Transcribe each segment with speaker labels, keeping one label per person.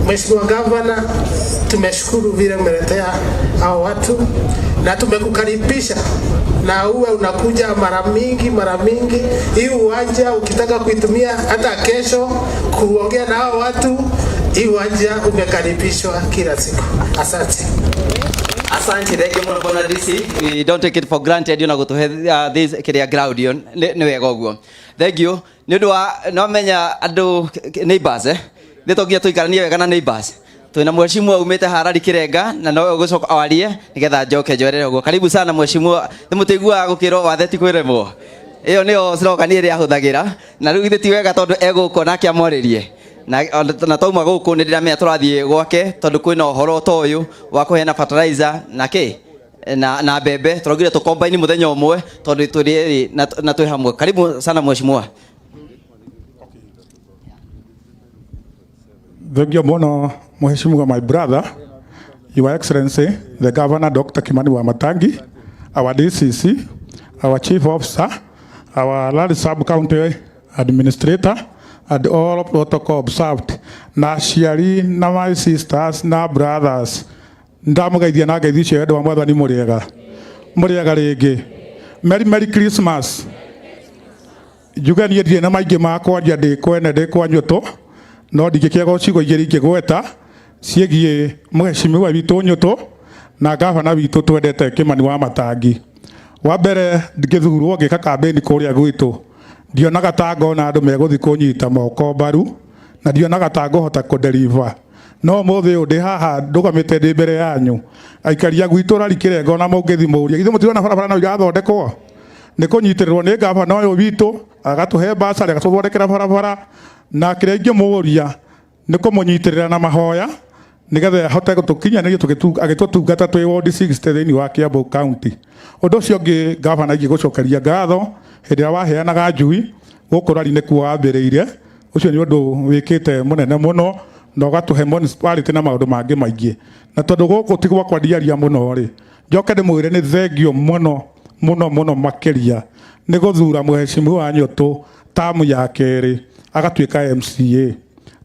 Speaker 1: Mheshimiwa Gavana, tumeshukuru vile umeletea hao watu na tumekukaribisha na uwe unakuja mara mingi mara mingi. Hii uwanja ukitaka kuitumia hata kesho kuongea na hao watu, hii uwanja umekaribishwa kila siku. Asante.
Speaker 2: Asante, thank you muno, bwana DC. We don't take it for granted ona gutuhe this kiria ground yo nĩ wega ũguo. Thank you. Nĩ ũndũ wa no menya andũ neighbors, eh. Nĩ to nginya tũikaranie wega na neighbors. Twĩna mheshimiwa umĩte Harari Kirenga na no ũgũcoka awarie nĩgetha njoke njoerere ũguo. Karibu sana, mheshimiwa. Nĩ mũtĩiguaga gũkĩrwo wathe ti kwĩremwo. Ĩyo nĩyo slogan ĩrĩa ahũthagĩra na rĩu githĩ ti wega tondũ egũkũ nake amwarĩrie na tauma gũkũ nĩ ndĩramenya tũrathiĩ gwake tondũ kwĩna ũhoro ta ũyũ wa kũheana fertilizer na kĩ na mbembe tũraugire tũkombaini mũthenya ũmwe tondũ tũrĩ erĩ na twĩ hamwe. Karibu sana, mheshimiwa.
Speaker 3: Thank you muno, Mheshimiwa, my brother, Your Excellency, the Governor Dr. Kimani Wamatangi, our DCC, our Chief Officer, our Lari Sub-County Administrator, and all protocol observed, na aciari na my sisters na brothers. Ndamũgeithia na ngeithi cio wendo wa Mwathani. Mũrĩega, mũrĩega rĩngĩ. Merry Merry Christmas. Njuge niĩ ndirĩ na maingĩ ma kwaria, ndĩ kwene, ndĩ kwa Nyũtũ, no ndingĩkĩaga ciugo igĩrĩ ingĩgweta ciĩgiĩ mheshimiwa witũ Nyũtũ na gavana witũ twendete Kĩmani wa Matangi. Wa mbere, ngĩthurwo ngĩka kambĩni kũrĩa gwitũ, ndionaga ta ngona andũ megũthiĩ kũnyita moko mbaru na ndionaga ta ngũhota kũdeliver, no ũmũthĩ ũyũ ndĩ haha ndũgamĩte ndĩ mbere yanyu aikari a gwitũ Rari Kĩrengo na mũngĩthi mũrie, githĩ mũtirona barabara no irathondekwo? Nĩ kũnyitĩrĩrwo nĩ gavana ũyũ witũ, agatũhe basarĩ, agatũthondekera barabara. Na kĩrĩa ingĩmũria nĩ kũmũnyitĩrĩra na mahoya nĩgetha ahote gũtũkinyanĩria agĩtũtungata twĩ ward 60 thĩinĩ wa Kiambu County. Ũndũ ũcio ũngĩ, gavana, ingĩgũcokeria ngatho hĩndĩ ĩrĩa waheanaga njui gũkũ Rari nĩkuo wambĩrĩirie. Ũcio nĩ ũndũ wĩkĩte mũnene mũno na ũgatũhe municipality na maũndũ mangĩ maingĩ. Na tondũ gũkũ ti gwakwa, ndiaria mũno rĩ, njoke ndĩmwĩre nĩ thengio mũno mũno mũno makĩria nĩ gũthura mheshimiwa Nyũtũ tamu ya kerĩ agatuĩka MCA,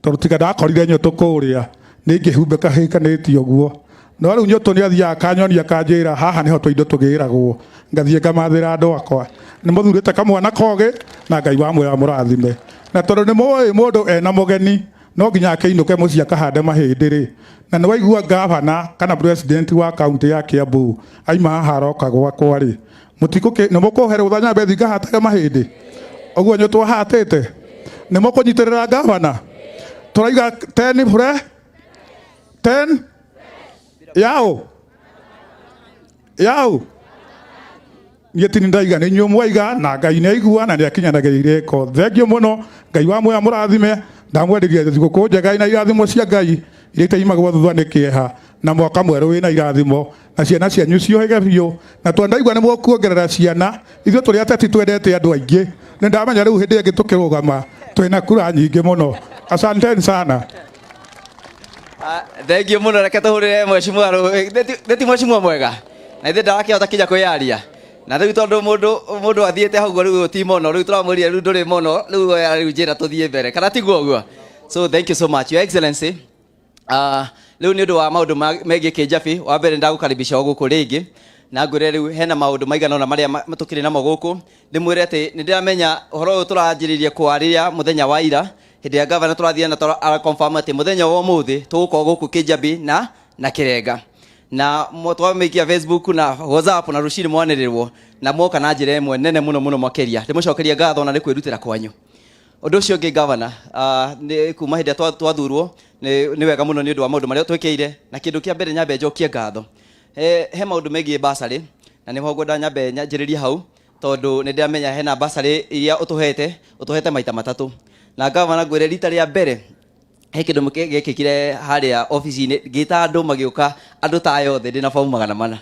Speaker 3: tondũ tiga ndakorire Nyũtũ kũrĩa nĩ ingĩhumbĩka hĩkanĩtie ũguo. No rĩu Nyũtũ nĩ athiaga akanyonia, akanjĩra haha nĩho tũindo tũgĩragwo, ngathiĩ ngamathĩra andũ akwa. Nĩ mũthurĩte kamwana kogĩ na Ngai wa mwĩra mũrathime. Na tondũ nĩ mũĩ mũndũ ena mũgeni no nginya akĩinũke mũciĩ akahande mahĩndĩ rĩ, na nĩ waigua gavana kana president wa kaunti ya Kiambu aima haha aroka gwakwa rĩ, mũtikũkĩ nĩ mũkũhe rũtha nyambe thiĩ ngahatage mahĩndĩ ũguo Nyũtũ ahatĩte. Nĩ mũkũnyitĩrĩra gavana, tũraiga 10 fre 10 yao yao. Niĩ ti ndaiga, nĩ inyuĩ mwaiga na Ngai nĩ aigua na nĩ akinyanagĩria irĩko. Thengio mũno, Ngai wa muoya mũrathime. Ndamwenderia thigũkũ njega na irathimo cia Ngai iria itaimagwo thutha nĩ kĩeha, na mwaka mwerũ wĩna irathimo, na ciana cianyu ciũhĩge biũ. Na twandaigua nĩ mũkuongerera ciana, ithuĩ tũrĩ ateti twendete andũ aingĩ. Nĩ ndamenya rĩu hĩndĩ ĩngĩ tũkĩrũgama twĩna kura nyingĩ mũno. Asanteni sana.
Speaker 2: Thank you muno. Reke tũhũrĩre mheshimiwa nĩ ti mheshimiwa mwega na ithuĩ ndarakĩhota kinya kwĩyaria na rĩu tondũ mũndũ athiĩte hau ũguo, rĩu ti mũno, rĩu tũramwĩrire rĩu ndũrĩ mũno, rĩu oya rĩu njĩra tũthiĩ mbere kana tiguo ũguo. So thank you so much, Your Excellency. Rĩu nĩ ũndũ wa maũndũ megiĩ kĩnjabi, wa mbere ndagũkaribisha o gũkũ rĩngĩ na ngwĩre rĩu hena maũndũ maigana ũna marĩa tũkĩrĩ namo gũkũ. Ndĩmwĩre atĩ nĩ ndĩramenya ũhoro ũyũ tũranjĩrĩirie kwarĩria mũthenya wa ira hĩndĩ ya gavana tũrathiĩ na ara confirm atĩ mũthenya wa ũmũthĩ tũgũkorwo gũkũ Kĩnjabi na Kĩrenga na twamĩikia Facebook na WhatsApp na rũcinĩ mwanĩrĩrwo na mwoka na njĩra ĩmwe nene mũno mũno makĩria. Ndĩmũcokeria ngatho na nĩ kwĩrutĩra kwanyu. Ũndũ ũcio ũngĩ, gavana, nĩ kuma hĩndĩ ĩrĩa twathurwo nĩ wega mũno nĩ ũndũ wa maũndũ marĩa twĩkĩire, na kĩndũ kĩa mbere nyambe njokie ngatho he maũndũ megiĩ basarĩ, na nĩho ngwenda nyambe nyanjĩrĩrie hau tondũ nĩ ndĩramenya hena basarĩ iria ũtũhete maita matatũ. Na gavana, ngwĩre rita rĩa mbere he kĩndũ gĩekĩkire harĩa obici-inĩ, ngĩta andũ magĩũka, andũ ta aya othe, ndĩna bomu 400.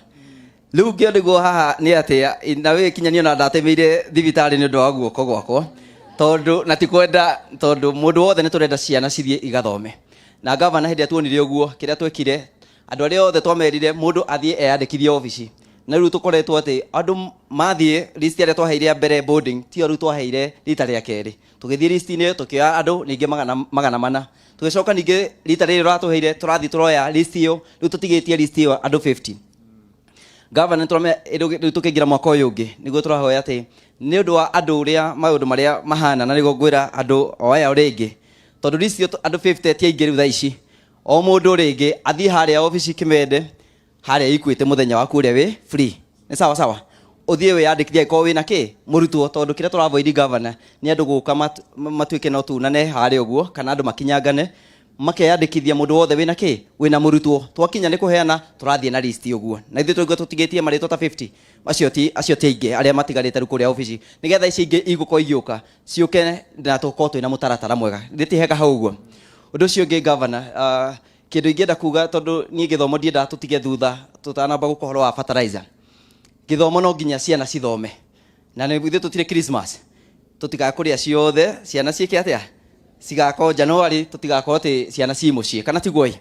Speaker 2: Rĩu ngĩonigwo haha nĩ atĩa na wĩ kinya niĩ ona ndatemeire thibitarĩ nĩ ũndũ wa guoko gwakwa, tondũ na ti kwenda, tondũ mũndũ wothe nĩ tũrenda ciana cithiĩ igathome. Na gavana, hĩndĩ ĩrĩa tuonire ũguo, kĩrĩa twekire, andũ arĩa othe twamerire mũndũ athiĩ eyandĩkithie obici, na rĩu tũkoretwo atĩ andũ mathiĩ list arĩa twaheire ya mbere boarding tio rĩu twaheire rita rĩa kerĩ. Tũgĩthiĩ list-inĩ tũkĩoya andũ ningĩ 400. Tũgĩcoka ningĩ rita rĩrĩ ũratũheire, tũrathiĩ tũroya list ĩyo, rĩu tũtigĩtie list ĩyo andũ 50. Gavana, nĩtũramenya rĩu tũkĩingĩra mwaka ũyũ ũngĩ, nĩguo tũrahoya atĩ nĩ ũndũ wa andũ ũrĩa maũndũ marĩa mahana, na nĩguo ngwĩra andũ o aya o rĩngĩ, tondũ list ĩyo andũ 50 ti aingĩ. Rĩu thaa ici o mũndũ rĩngĩ athiĩ harĩa obici Kĩmende, harĩa Equity, mũthenya waku ũrĩa wĩ free, nĩ sawa sawa, ũthiĩ wĩyandĩkithie angĩkorwo wĩna kĩ mũrutwo, tondũ kĩrĩa tũravoid, governor, nĩ andũ gũka matuĩke no tunane harĩa ũguo kana andũ makinyangane. Makeyandĩkithia mũndũ wothe wĩna kĩ, wĩna mũrutwo. Twakinya nĩ kũheana, tũrathiĩ na list ũguo, na ithuĩ tũigua tũtigĩtie marĩtwa ta 50. Acio ti aingĩ arĩa matigarĩte rĩu kũrĩa obici, nĩgetha ici ingĩ igũkorwo igĩũka ciũke na tũkorwo twĩna mũtaratara mwega. Ndĩti hau ũguo. Ũndũ ũcio ũngĩ, governor, kĩndũ ingĩenda kuga, tondũ niĩ gĩthomo ndiendaga tũtige thutha tũtanamba gũka ũhoro wa fertilizer. Gĩthomo no nginya ciana cithome, na nĩ ithuĩ tũtirĩ Christmas, tũtigakũrĩa ciothe ciana ciĩke atĩa, cigakorwo January, tũtigakorwo atĩ ciana ci mũciĩ, kana tiguo? Ĩ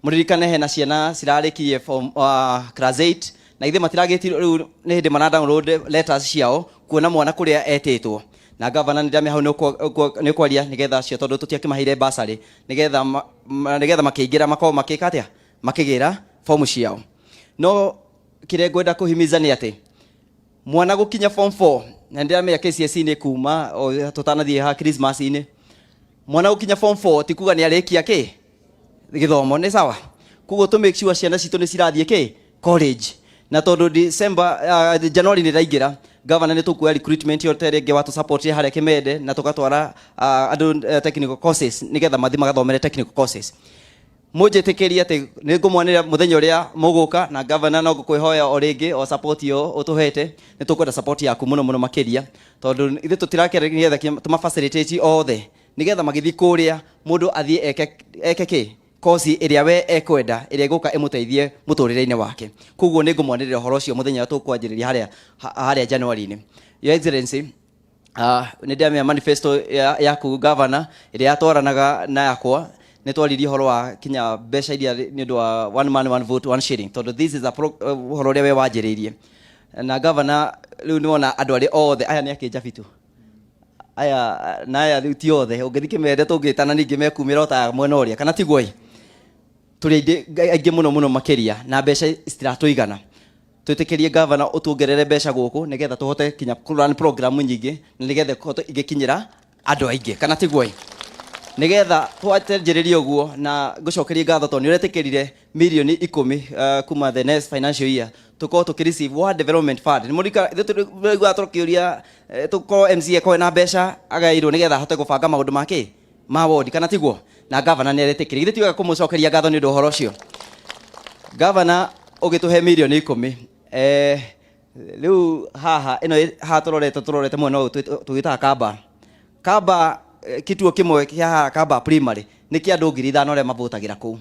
Speaker 2: mũririkane hena ciana cirarĩkirie form class 8 na ithuĩ matiragĩtirwo, rĩu nĩ hĩndĩ mara download letters ciao kuona mwana kũrĩa etĩtwo. Na governor, nĩ ndamenya hau nĩ ũkwaria nĩgetha acio, tondũ tũtiakĩmaheire bursary, nĩgetha makĩingĩra makorwo makĩka atĩa, makĩgĩra fomu ciao. No kĩrĩa ngwenda kũhimiza nĩ atĩ mwana gũkinya form 4, na ndĩramenya KCSE nĩ kuma o tũtanathiĩ ha Christmas-inĩ, mwana gũkinya form 4 ti kuga nĩ arĩkia kĩ gĩthomo, nĩ sawa. Koguo tũ make sure ciana citũ nĩ cirathiĩ kĩ college, na tondũ December, January nĩ raingĩra, governor, nĩ tũkuoya recruitment yote rĩngĩ watũ support harĩa Kĩmende, na tũgatwara andũ technical courses nĩgetha mathiĩ magathomere technical courses. Mũnjĩtĩkĩrie atĩ nĩ ngũmwanĩra mũthenya ũrĩa mũgũka, na governor, no ngũkwĩhoya o rĩngĩ o support ĩyo ũtũhete, nĩ tũkwenda support yaku mũno mũno makĩria, tondũ ithuĩ tũtirakera nĩgetha tũma facilitate othe, nĩgetha magĩthiĩ kũrĩa mũndũ athiĩ eke kĩ kosi ĩrĩa we ekwenda, ĩrĩa ĩgũka ĩmũteithie mũtũrĩre-inĩ wake. Koguo nĩ ngũmwanĩrĩra ũhoro ũcio mũthenya ũrĩa tũkwanjĩrĩria harĩa January-inĩ. Your Excellency, nĩ ndĩramenya manifesto yaku, governor, ĩrĩa yatwaranaga na yakwa, nĩ twaririe ũhoro wa kinya mbeca iria nĩ ũndũ wa one man one vote one shilling, tondũ this is a ũhoro ũrĩa we wanjĩrĩirie. Na governor, rĩu nĩwona andũ arĩa othe aya nĩ akĩnjabi tu aya na aya rĩu ti othe, ũngĩthiĩ Kĩmende tũngĩtana ningĩ mekumĩra o ta mwena ũrĩa, kana tiguo? Ĩ tũrĩ aingĩ mũno mũno makĩria, na mbeca citiratũigana. Twĩtĩkĩrie, governor, ũtuongerere mbeca gũkũ nĩgetha tũhote kinya kũ program nyingĩ, na nĩgetha ĩhote igĩkinyĩra andũ aingĩ, kana tiguo? Ĩ nĩgetha twanjĩrĩrie ũguo, na ngũcokerie ngatho tondũ nĩ ũretĩkĩrire mirioni 10 kuma the next financial year tũkorwo tũkĩ receive Ward Development Fund. Nĩ mũrika ithuĩ tũiguaga tũkĩũria tũkorwo MCA akorwo na mbeca agaĩirwo nĩgetha ahote gũbanga maũndũ make ma ward, kana tiguo? Na governor nĩ aretĩkĩria. Ithuĩ tiwega kũmũcokeria ngatho nĩ ũndũ wa ũhoro ũcio. Governor, ũgĩtũhe mirioni 10, rĩu haha ĩno haha tũrorete mwena ũyũ tũgĩtaga Kamba Kamba, kituo kĩmwe kĩa haha Kamba Primary nĩ kĩa andũ 5,000 arĩa mavotagĩra kũu.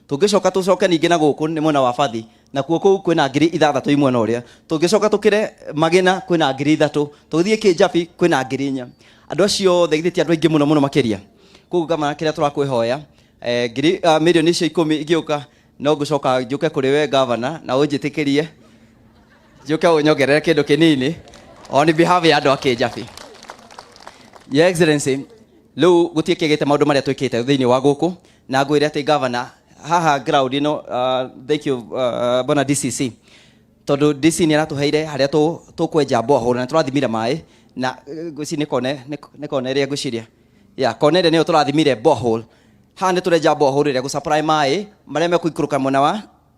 Speaker 2: Tũngĩcoka tũcoke ningĩ na gũkũ nĩ mwena wa Bathi, nakuo kũu kwĩna 6,000 i mwena ũrĩa. Tũngĩcoka tũkĩre Magĩna kwĩna 3,000, tũgĩthiĩ Kĩnjabi kwĩna 4,000. Andũ acio othe githĩ ti andũ aingĩ mũno mũno makĩria? Koguo gavana, kĩrĩa tũrakwĩhoya, ngiri mirioni icio 10 ingĩũka, no ngũcoka njũke kũrĩ we, governor, na ũnjĩtĩkĩrie njũke ũnyongerere kĩndũ kĩnini on behalf ya andũ a Kĩnjabi. Your Excellency, rĩu gũtiĩkĩgĩte maũndũ marĩa twĩkĩte thĩinĩ wa gũkũ, na ngwĩre atĩ governor, haha ground ĩno, thank you, bwana DCC, tondũ DC nĩ aratũheire harĩa tũkwenja borehole na tũrathimire maĩ, na ngwĩciria nĩ kone, nĩ kone ĩrĩa ngwĩciria ya kone ĩrĩa nĩyo tũrathimire borehole. Haha nĩ tũrenja borehole ĩrĩa gũsupply maĩ marĩa mekũikũrũka mwena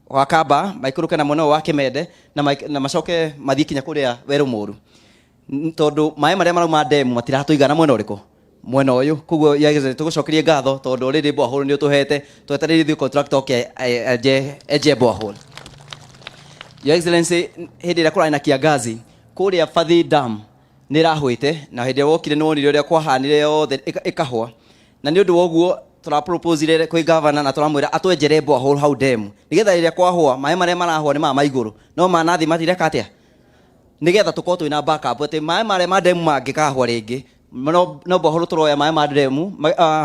Speaker 2: wa Kamba, maikũrũke na mwena ũyũ wa Kĩmende na macoke mathiĩ kinya kũrĩa werũ mũru, tondũ maĩ marĩa marauma demu matiratũigana mwena ũrĩkũ, mwena ũyũ. Koguo tũgũcokerie ngatho tondũ already borehole nĩ ũtũhete, twetereire ithuĩ contractor oke enje borehole. Your Excellency, hĩndĩ ĩrĩa kũrarĩ na kiangazi kũrĩa Bathi Dam nĩ ĩrahwĩte, na hĩndĩ ĩrĩa wokire nĩ wonire ũrĩa kwahanire yothe ĩkahwa, na nĩ ũndũ wa ũguo tũraproposire kwĩ governor na tũramwĩra atwenjere borehole hau demu, nĩgetha rĩrĩa kwahwa maĩ marĩa marahwa nĩ maya ma igũrũ, no ma nathĩ matireka atĩa, nĩgetha tũkorwo twĩna backup atĩ maĩ marĩa ma demu mangĩkahwa rĩngĩ, no borehole tũroya maĩ ma demu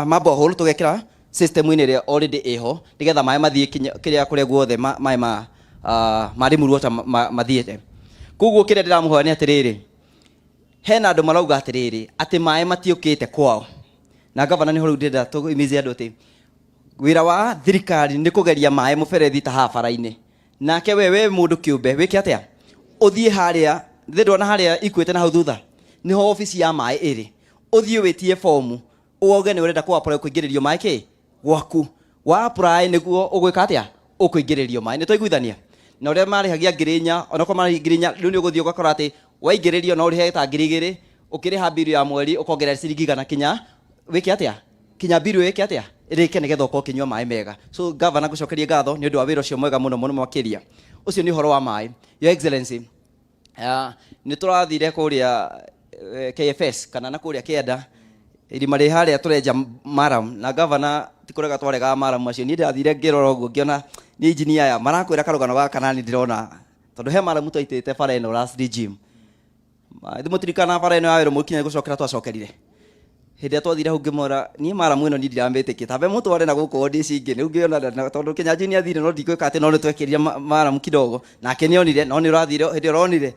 Speaker 2: ma borehole tũgekĩra system-inĩ ĩrĩa already ĩho, nĩgetha maĩ mathiĩ kinya kĩrĩa kũrĩa guothe maĩ ma Limuru Water mathiĩte. Koguo kĩrĩa ndĩramũhoya nĩ atĩrĩrĩ, hena andũ marauga atĩrĩrĩ atĩ maĩ matiũkĩte kwao, na gavana, nĩho rĩu ndĩrenda tũhimize andũ atĩ Wĩra wa thirikari nĩ kũgeria maĩ mũberethi ta haha bara-inĩ. Nake we we mũndũ kĩũmbe wĩke atĩa? Ũthiĩ harĩa, thĩ ndwona harĩa ikuĩte na hau thutha, nĩho obici ya maĩ ĩrĩ. Ũthiĩ wĩtie bomu, uge nĩ ũrenda kũ apply kũingĩrĩrio maĩ kĩ gwaku. Wa apply nĩguo ũgwĩka atĩa? Ũkũingĩrĩrio maĩ. Nĩ twaiguithania? Na ũrĩa marĩhagia 4,000, onokorwo marĩhagia 4,000, rĩu nĩ ũgũthiĩ ũgakora atĩ waingĩrĩrio no ũrĩhe ta 2,000, ũkĩrĩha mbiru ya mweri ũkongerera ciringi igana kinya wĩke atĩa? Kinya mbiru ĩke atĩa? Ĩrĩke nĩgetha ũkorwo ũkĩnyua maĩ mega. So governor, ngũcokerie ngatho nĩ ũndũ wa wĩra ũcio mwega mũno mũno makĩria. Ũcio nĩ ũhoro wa maĩ. Your Excellency, nĩ tũrathire kũrĩa KFS kana na kũrĩa kĩanda irima rĩ harĩa tũrenja maram na governor ti kũrega twaregaga maram macio. Niĩ ndathire ngĩrora ũguo ngĩona nĩ engineer aya marakwĩra karũgano gaka nani ndĩrona tondũ he maramu twaitĩte bara ĩno last regime. Ithuĩ mũtirikana bara ĩno ya werũ mũkinya gũcokera twacokerire hĩndĩ ĩrĩa twathire hau ngĩmwĩra niĩ maramu ĩno niĩ ndiramĩtĩkia tambe mũtware na gũkũ wodi ici ingĩ rĩu ngĩona tondũ Kĩnyanjui nĩ athire no ndikwĩka atĩ no nĩ twekĩrire maramu kidogo nake nĩ onire no nĩ ũrathire hĩndĩ ĩrĩa ũronire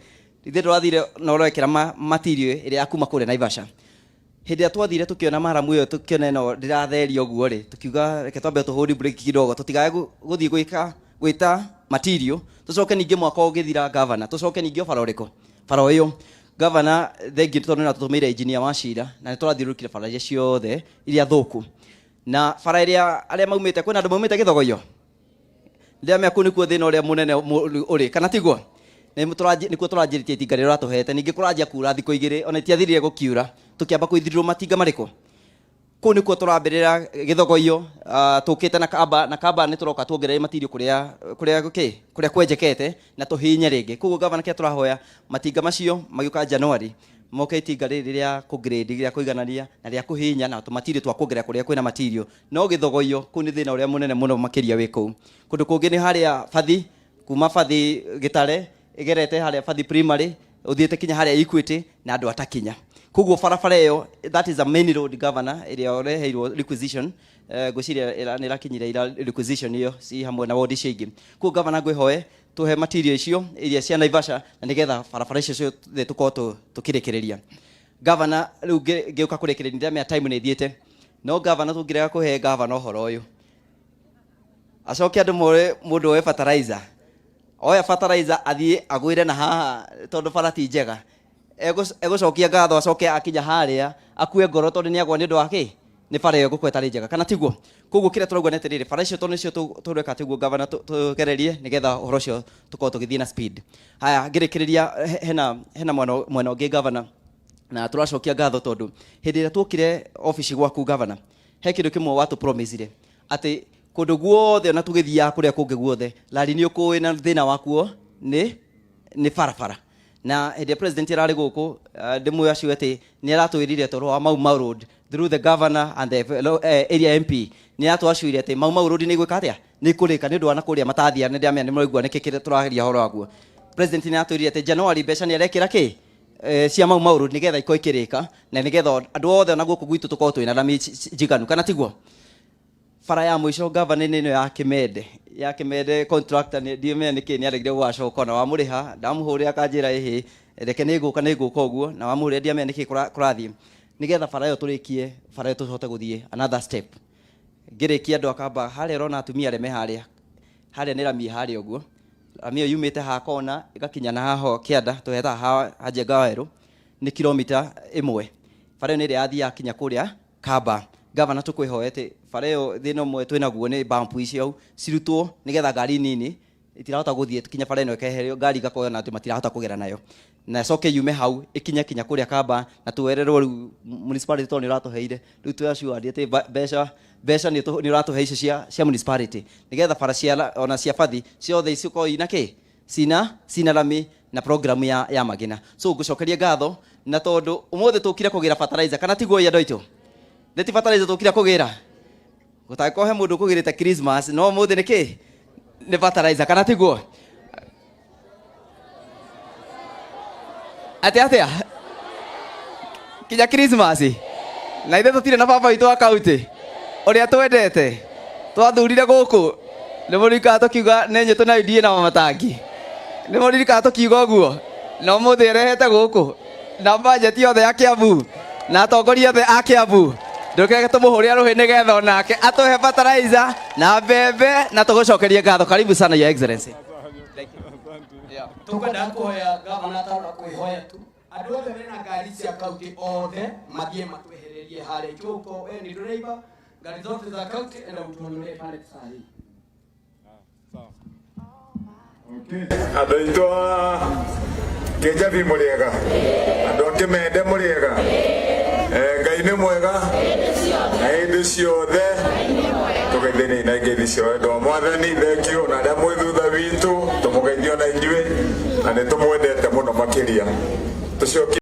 Speaker 2: ithuĩ tũrathire na ũrekĩra material ĩrĩa ya kuma kũrĩa Naivasha. Hĩndĩ ĩrĩa twathire tũkĩona maramu ĩyo tũkĩona ĩno ndĩratheria ũguo rĩ, tũkiuga reke twambe tũhũri break kidogo tũtigae gũthiĩ gwĩka gwĩta material tũcoke ningĩ mwaka ũgĩthira governor tũcoke ningĩ o bara ũrĩkũ bara ĩyo. Governor, thengiũ tondũ nĩ atũtũmĩire engineer wa cira na nĩ tũrathiũrũrũkire bara iria ciothe iria thũku na bara ĩrĩa arĩa maumĩte kwĩna andũ maumĩte Gĩthogoiyo ndĩramenya kũu nĩkuo thĩna ũrĩa mũnene ũrĩ kana tiguo? Nĩkuo tũranjĩrĩtie itinga rĩrĩa ũratũhete ningĩ kũranjia kura thikũ igĩrĩ ona itiathirire gũkiura tũkĩamba kũithirĩrwo matinga marĩkũ kũu nĩkuo tũrambĩrĩra Gĩthogoiyo tũkĩte na kamba na kamba nĩ tũroka tuongerere matirio kũrĩa kũrĩa kĩ kũrĩa kwenjekete na tũhinye rĩngĩ. Koguo gavana kĩrĩa tũrahoya matinga macio magĩũka January moke itinga rĩrĩ rĩa kũ grade rĩa kũiganania na rĩa kũhinya na tũmatirio twa kuongerera kũrĩa kwĩna matirio. No Gĩthogoiyo kũu nĩ thĩna ũrĩa mũnene mũno makĩria wĩ kũu. Kũndũ kũngĩ nĩ harĩa Bathi, kuma Bathi Gĩtare ĩgerete harĩa Bathi Primary ũthiĩte kinya harĩa Equity na andũ atakinya. Koguo barabara ĩyo, that is a main road, governor, ĩrĩa ũreheirwo requisition, ngwĩciria nĩ ĩrakinyire ira requisition ĩyo ci hamwe na ward icio ingĩ. Koguo governor, ngwĩhoe tũhe material icio iria cia Naivasha na nĩgetha barabara icio ciothe tũkorwo tũkĩrĩkĩrĩria. Governor, rĩu ngĩũka kũrĩkĩrĩria ndĩramenya time nĩ ĩthiĩte, no governor tũngĩrega kũhe governor ũhoro ũyũ acoke andũ more mũndũ oe fertilizer oya fertilizer athiĩ agwĩre na haha tondũ bara ti njega egũcokia ngatho acoke akinya harĩa akue ngoro tondũ nĩ agwa nĩ ũndũ wa kĩ nĩ bara ĩyo ĩgũkorwo ĩtarĩ njega kana tiguo? Koguo kĩrĩa tũrauga nĩ atĩrĩrĩ, bara icio tondũ nĩcio tũreka tiguo gavana tũgererie nĩgetha ũhoro ũcio tũkorwo tũgĩthiĩ na speed. Haya, ngĩrĩkĩrĩria hena mwena ũngĩ gavana na tũracokia ngatho tondũ hĩndĩ ĩrĩa tuokire obici gwaku gavana he kĩndũ kĩmwe watũ promisire atĩ kũndũ guothe ona tũgĩthiaga kũrĩa kũngĩ guothe lari nĩ ũkũĩ na thĩna wakuo nĩ barabara. Na hĩndĩ ĩrĩa president ararĩ gũkũ ndĩmũĩ acio atĩ nĩ aratwĩrire toro wa Mau Mau Road through the governor and the area MP nĩ aratwacuire atĩ Mau Mau Road nĩ igwĩka atĩa nĩ ikũrĩka nĩ ũndũ wa na kũrĩa matathia nĩ ndĩramenya nĩ mũraigua nĩkĩ kĩrĩa tũrageria ũhoro waguo. President nĩ aratwĩrire atĩ January mbeca nĩ arekĩra kĩ cia Mau Mau Road nĩgetha ikorwo ikĩrĩka na nĩgetha andũ othe ona gũkũ gwitũ tũkorwo twĩna rami njiganu kana tiguo? Bara ya mũico gavana nĩ ĩno ya Kĩmende, ya Kĩmende contractor nĩ ndiũmenya nĩkĩ nĩ aregire gũgacoka ona wamũrĩha ndamũhũrĩra akanjĩra ĩhĩ reke nĩ ngũka nĩ ngũka ũguo na wamũhũrĩra ndiamenya nĩkĩ kũrathiĩ nĩgetha bara ĩyo tũrĩkie bara ĩyo tũhote gũthiĩ another step. Ngĩrĩkia andũ akamba harĩa ũrona atumia arĩa me harĩa harĩa nĩ rami harĩa ũguo rami ĩyo yumĩte haha kona ĩgakinya na haha kĩanda tũhetaga haha Njenga Werũ nĩ kilomita 1. Bara ĩyo nĩ ĩrĩa yathiaga kinya kũrĩa Kamba. Gavana tũkwĩhoete bara ĩyo thĩna ũmwe twĩnaguo nĩ bump icio cirutwo nĩgetha ngari nini itirahota gũthiĩ kinya bara ĩno ĩkeherio ngari igakorwo na atĩ matirahota kũgera nayo na ĩcoke yume hau ĩkinye kinya kũrĩa Kamba na twererwo rĩu municipality tondũ nĩ ũratũheire rĩu twĩ assured atĩ mbeca nĩ ũratũhe icio cia municipality nĩgetha bara cia ona cia bathi ciothe cikorwo ina kĩ cina rami na program ya Magina. So ngũcokeria ngatho na tondũ ũmũthĩ tũkire kũgĩra fertilizer kana tiguo andũ aitũ nĩ ti fertilizer tũkire kũgĩra gũtangĩkorwo he mũndũ ũkũgĩrĩte Christmas no ũmũthĩ nĩ kĩ nĩ fertilizer kana tiguo atĩ atĩa kinya Christmas na ithuĩ tũtirĩ na baba witũ wa kaunti ũrĩa twendete twathurire gũkũ nĩ mũririkanaga tũkiuga nĩ nyitũ na UDA na Mamatangi nĩ mũririkanaga tũkiuga ũguo na ũmũthĩ arehete gũkũ na budget yothe ya Kiambu na atongoria othe a Kiambu. Ndũkĩreke tũmũhũrĩre rũhĩ nĩgetha onake atũhe fertilizer na mbembe na tũgũcokerie ngatho. Karibu sana, Your Excellency. Yeah.
Speaker 4: Tukwenda kuhoya gavana atarora kwihoya tu andu othe mena ngari cia kaunti othe mathie matwehererie haria. Ikiwa uko wewe ni driver, ngari zote za kaunti enda utuonolee pale saa hii.
Speaker 5: Andå aitå a Kĩnjabi mũrĩega, andå a Kĩmende mũrĩega. Ngai nĩ mwega na hĩndĩ ciothe. Tũgeithanie na ngeithi cia wendo wa Mwathani. Thengiũ na arĩa mwĩ thutha witũ tũmũgeithio na inyuĩ na nĩ tũmwendete mũno makĩria. Tũcokie.